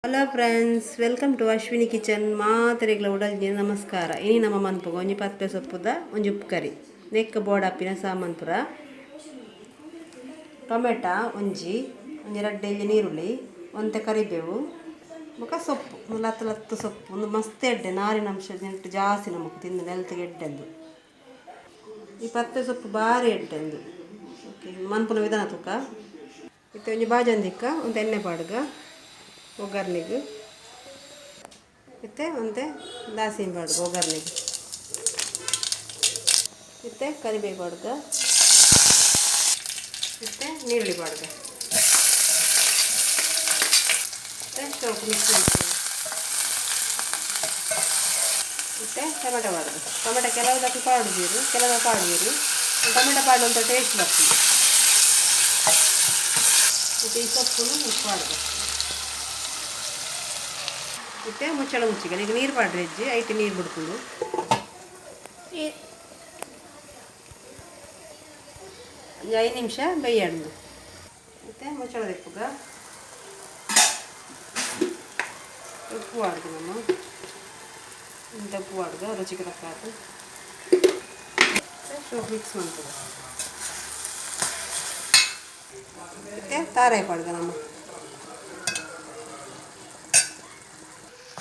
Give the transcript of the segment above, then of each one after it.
Hello friends, welcome to Ashwini Kitchen. ಮಾತೆರೆಗ್ಲ ಉಡಲ್ಜಿ ನಮಸ್ಕಾರ. ಇನಿ ನಮ್ಮ ಮನ್ಪುಗ ಒಂಜಿ ಪದ್ಪೆ ಸೊಪ್ಪುದ ಒಂಜಿ ಉಪ್ಪು ಕರಿ. ನೆಕ್ ಬೋಡಾಪಿನ ಸಾಮಾನ್ ಪೂರ: ಟೊಮೆಟೊ ಒಂಜಿ, ಒಂಜಿ ರಡ್ಡ್ ಎಲ್ಯ ನೀರುಳ್ಳಿ, ಒಂತೆ ಕರಿಬೇವು, ಬೊಕ ಸೊಪ್ಪು, ಲತ್ತ್ ಲತ್ತ್ ಸೊಪ್ಪು. ಉಂದು ಮಸ್ತ್ ಎಡ್ಡೆ, ನಾರಿನ ಅಂಶ ನೆಟ್ಟ್ ಜಾಸ್ತಿ. ನಮಕ್ ತಿಂದು ಹೆಲ್ತ್ಗೆ ಎಡ್ಡೆಂದು. ಈ ಪದ್ಪೆ ಸೊಪ್ಪು ಬಾರಿ ಎಡ್ಡೆಂದು. ಓಕೆ, ಮನ್ಪುನ ವಿಧಾನ ತೂಕ. ಇತ್ತೆ ಒಂಜಿ ಬಾಜಂದಿಕ್ಕ ಒಂತೆ ಎಣ್ಣೆ ಪಾಡ್ಗ ಒಗ್ಗರ್ನೆಗ್. ಇತ್ತೆ ಒಂತೆ ದಾಸಿಮೆ ಪಾಡ್ಗ ಒಗ್ಗರ್ನೆಗ್. ಇತ್ತೆ ಕರಿಬೇವು ಪಾಡ್ಗ. ಇತ್ತೆ ನೀರುಳ್ಳಿ ಪಾಡ್ಗ. ಇತ್ತೆ ಸೋಂಪು ಮಿಕ್ಸ್ ಮಲ್ಪುಗ. ಇತ್ತೆ ಟೊಮೆಟೊ ಪಾಡ್ಗ. ಟೊಮೆಟೊ ಕೆಲವುದಕ್ಕೆ ಪಾಡುಜೆರ್, ಕೆಲವು ಪಾಡುವೆರ್. ಟೊಮೆಟೊ ಪಾಡುವಂತ ಟೇಸ್ಟ್ ಬರ್ತದೆ. ಇತ್ತೆ ಈ ಸೊಪ್ಪುನು ಪಾಡ್ಗ. ಇತ್ತೆ ಮುಚ್ಚಳ ಮುಚ್ಚಿಗೆ. ಈಗ ನೀರು ಪಾಡ್ರೆ ಹೆಜ್ಜೆ ಐತೆ, ನೀರು ಬಿಡ್ಕೊಂಡು. ಈ ಒಂದು 5 ನಿಮಿಷ ಬೇಯಂಡು. ಇತ್ತೆ ಮುಚ್ಚಳ ದೆಪ್ಪುಗ. ಉಪ್ಪು ಪಾಡ್ಗ ನಮ್ಮ. ಇಂತ ಉಪ್ಪು ಪಾಡ್ಗ ರುಚಿಗೆ ತಕ್ಕಾತ್. Soap mix ಮನ್ಪುಗ. ಇತ್ತೆ ತಾರಾಯಿ ಪಾಡ್ಗ ನಮ್ಮ.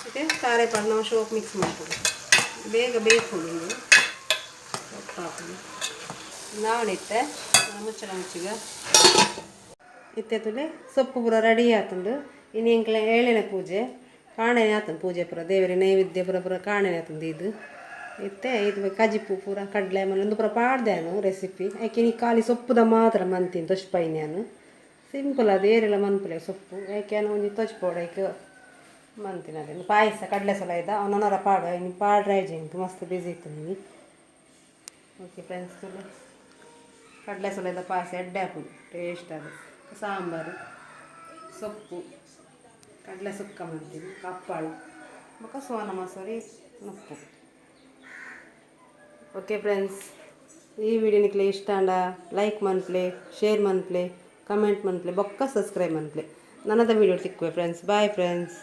ಇತ್ತೆ ತಾರಾಯಿ ಪಾಡ್ ನಾವು ಶೋಕ್ ಮಿಕ್ಸ್ ಮನ್ಪುಗ. ಬೇಗ ಬೇಯ್ಪುಂಡು ಉಂದು. ಸೊಪ್ಪು ಹಾಕುನು ನಾನಿತ್ತೆ. ಮುಚ್ಚಳ ಮುಚ್ಚಿಗ. ಇತ್ತೆ ತೂಲೆ, ಸೊಪ್ಪು ಪೂರ ರೆಡಿ ಆತುಂಡು. ಇನಿ ಎಂಕ್ಲೆ ಏಳನೇ ಪೂಜೆ ಕಾಣೆ ಆತುಂಡು. ಪೂಜೆ ಪೂರ, ದೇವರ ನೈವೇದ್ಯ ಪೂರ ಪೂರ ಕಾಣೆ ಆತುಂಡು. ಇದು ಇತ್ತೆ ಇದು ಕಜಿಪು ಪೂರ ಕಡಲೆ ಮನೆ ಒಂದು ಪೂರ ಪಾಡ್ದೆ ರೆಸಿಪಿ. ಐಕೆ ಇನಿ ಖಾಲಿ ಸೊಪ್ಪುದ ಮಾತ್ರ ಮಂತಿನಿ, ತೊಜ್ಪಾಯಿನಿ ಯಾನ್. ಸಿಂಪಲ್ ಅದು, ಏರೆಲ ಮನ್ಪುಲೆ ಸೊಪ್ಪು. ಐಕೆ ಯಾನ್ ಒಂಜಿ ತೊಜ್ಪೊಡು, ಐಕ್ ಮಂತಿನ. ಅದೇ ಪಾಯಸ ಕಡಲೆ ಸೊಲ ಇದ್ದ ನನೊರ ಪಾಡುವ. ಇನಿ ಪಾಡ್ರೆ ಎಂಕ್ ಮಸ್ತ್ ಬಿಸಿ ಇತ್ತು ಇನಿ. ಓಕೆ ಫ್ರೆಂಡ್ಸ್, ತೂಲೆ, ಕಡಲೆ ಸೊಲೆದ ಪಾಯಸ ಎಡ್ಡೆ ಆಪುಂಡು ಟೇಸ್ಟ್ ಅದು. ಸಾಂಬಾರು, ಸೊಪ್ಪು, ಕಡಲೆ ಸುಕ್ಕ ಮಂತಿನಿ, ಕಪ್ಪಾಳು, ಬೊಕ ಸೋನ ಮಸೂರಿ ನುಪ್ಪು. ಓಕೆ ಫ್ರೆಂಡ್ಸ್, ಈ ವಿಡಿಯೋ ನಿಕ್ಲೆ ಇಷ್ಟ ಆಂಡ ಲೈಕ್ ಮನ್ಪ್ಲೆ, ಶೇರ್ ಮನ್ಪ್ಲೆ, ಕಮೆಂಟ್ ಮನ್ಪ್ಲೆ, ಬೊಕ್ಕ ಸಬ್ಸ್ಕ್ರೈಬ್ ಮನ್ಪ್ಲೆ. ನನದ ವಿಡಿಯೋ ತಿಕ್ಕುವೆ ಫ್ರೆಂಡ್ಸ್. Bye friends.